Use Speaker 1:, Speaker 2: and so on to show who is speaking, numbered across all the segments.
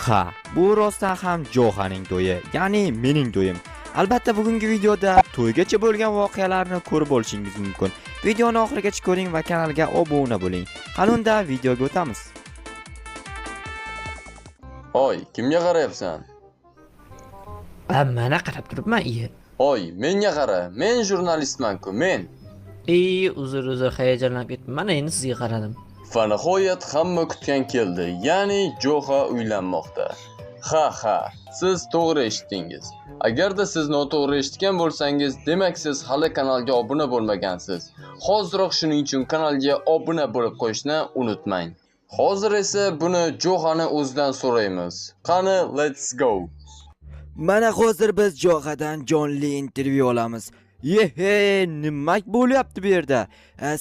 Speaker 1: Ha, bu rostdan ham Jo'xaning to'yi, ya'ni mening to'yim. Albatta bugungi videoda to'ygacha bo'lgan voqealarni ko'rib olishingiz mumkin. Videoni oxirigacha ko'ring va kanalga obuna bo'ling. Qani unda videoga o'tamiz.
Speaker 2: Oy, kimga qarayapsan?
Speaker 3: A, mana qarab turibman, iye.
Speaker 2: Oy, menga qara. Men jurnalistman-ku, men.
Speaker 3: Ey, uzr, uzr, hayajonlanib ketdim. Mana endi sizga qaradim.
Speaker 2: Va nihoyat hamma kutgan keldi. Ya'ni Jo'xa uylanmoqda. Ha ha, siz to'g'ri eshitdingiz. Agarda siz noto'g'ri eshitgan bo'lsangiz, demak siz hali kanalga obuna bo'lmagansiz. Hoziroq shuning uchun kanalga obuna bo'lib qo'yishni unutmang. Hozir esa buni Jo'xani o'zidan so'raymiz. Qani, let's go.
Speaker 1: Mana hozir biz Jo'xadan jonli intervyu olamiz. Yehe, nima bo'lyapti bu yerda?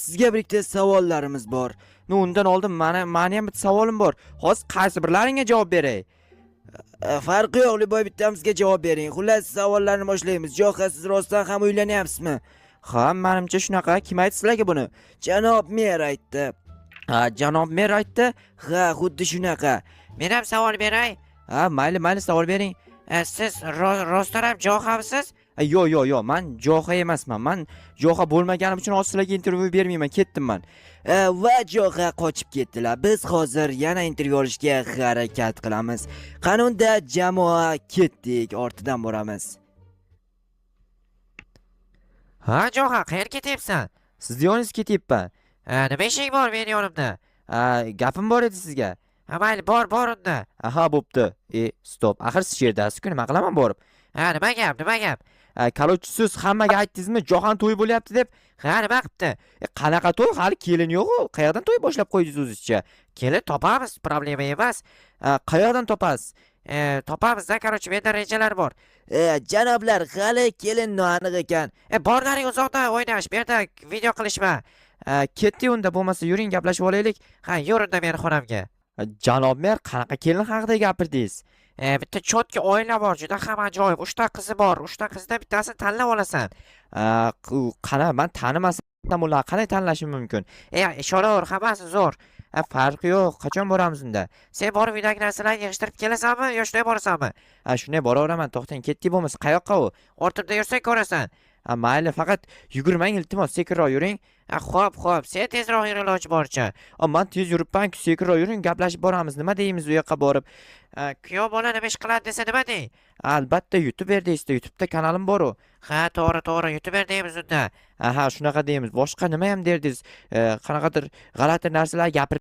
Speaker 1: Sizga bir ikkita savollarimiz bor. Ну, undan oldin mani ham bitta savolim bor. Hozir qaysi birlaringga javob beray? Farqi yo'q, любой bittamizga javob bering. Xullas, savollarni boshlaymiz. Jo'xa, siz rostdan ham uylanyapsizmi? Ha, menimcha shunaqa. Kim aytdi sizlarga buni? Janob mer aytdi. Ha, janob mer aytdi? Ha, xuddi shunaqa.
Speaker 4: Men ham savol beray.
Speaker 1: Ha, mayli, mayli, savol bering.
Speaker 4: Siz rostdan ham Jo'xamisiz?
Speaker 1: Yo'q, yo'q, yo'q, man Jo'xa emasman. Man Jo'xa bo'lmaganim uchun hozir sizlarga intervyu bermayman, ketdim man. Va Jo'xa qochib ketdilar. Biz hozir yana intervyu olishga harakat qilamiz. Qani unda jamoa ketdik, ortidan boramiz.
Speaker 4: Ha, Jo'xa, qayerga ketyapsan?
Speaker 1: Sizni yoningizga ketyapman.
Speaker 4: Nima ishing bor meni yonimda?
Speaker 1: Ha, gapim bor edi sizga.
Speaker 4: Ha, mayli, bor, bor unda.
Speaker 1: Aha, bo'pti. E, стоп. Axir siz shu yerdasiz-ku, nima qilaman borib?
Speaker 4: Ha, nima gap, nima gap?
Speaker 1: Короче, siz hammaga aytdingizmi, Jo'xan to'yi bo'lyapti deb?
Speaker 4: Ha, nima qilibdi?
Speaker 1: E, qanaqa to'y? Hali kelin yo'q-u. Qayerdan to'y boshlab qo'ydingiz o'zizcha?
Speaker 4: Kelin topamiz, problema emas.
Speaker 1: Qayerdan topasiz?
Speaker 4: Topamiz-da, короче, menda rejalar bor.
Speaker 1: Janoblar, hali kelin noaniq ekan.
Speaker 4: Borlaring uzoqda o'ynash, bu yerda video qilishma.
Speaker 1: Ketdik unda, bo'lmasa yuring gaplashib olaylik.
Speaker 4: Ha, yur unda meni xonamga.
Speaker 1: Janob mer, qanaqa kelin haqida gapirdingiz?
Speaker 4: Bitta чётко oila bor, juda ham ajoyib. Uchta qizi bor, uchta qizdan bittasini tanlab olasan.
Speaker 1: Qana, man tanimasam ularni qanday tanlashim mumkin?
Speaker 4: Ishonaver, hammasi zo'r.
Speaker 1: Farqi yo'q, qachon boramiz unda?
Speaker 4: Sen borib uydagi narsalarni yig'ishtirib kelasanmi yo shunday borasanmi?
Speaker 1: Shunday boraveraman, to'xtang, ketdik bo'lmasa, qayoqqa u?
Speaker 4: Ortimda yursang ko'rasan.
Speaker 1: Mayli, faqat yugurmang, iltimos, sekinroq yuring.
Speaker 4: Xo'p, xo'p, sen tezroq yur iloji boricha.
Speaker 1: Man tez yuribman-ku, sekinroq yuring, gaplashib boramiz. Nima deymiz u yoqqa borib?
Speaker 4: Kuyov bola nima ish qiladi desa nima dey?
Speaker 1: Albatta, YouTuber deysizda, YouTube'da kanalim bor u.
Speaker 4: Ha, to'g'ri, to'g'ri, YouTuber deymiz unda.
Speaker 1: Aha, shunaqa deymiz. Boshqa nima ham derdingiz? Qanaqadir g'alati narsalar gapirib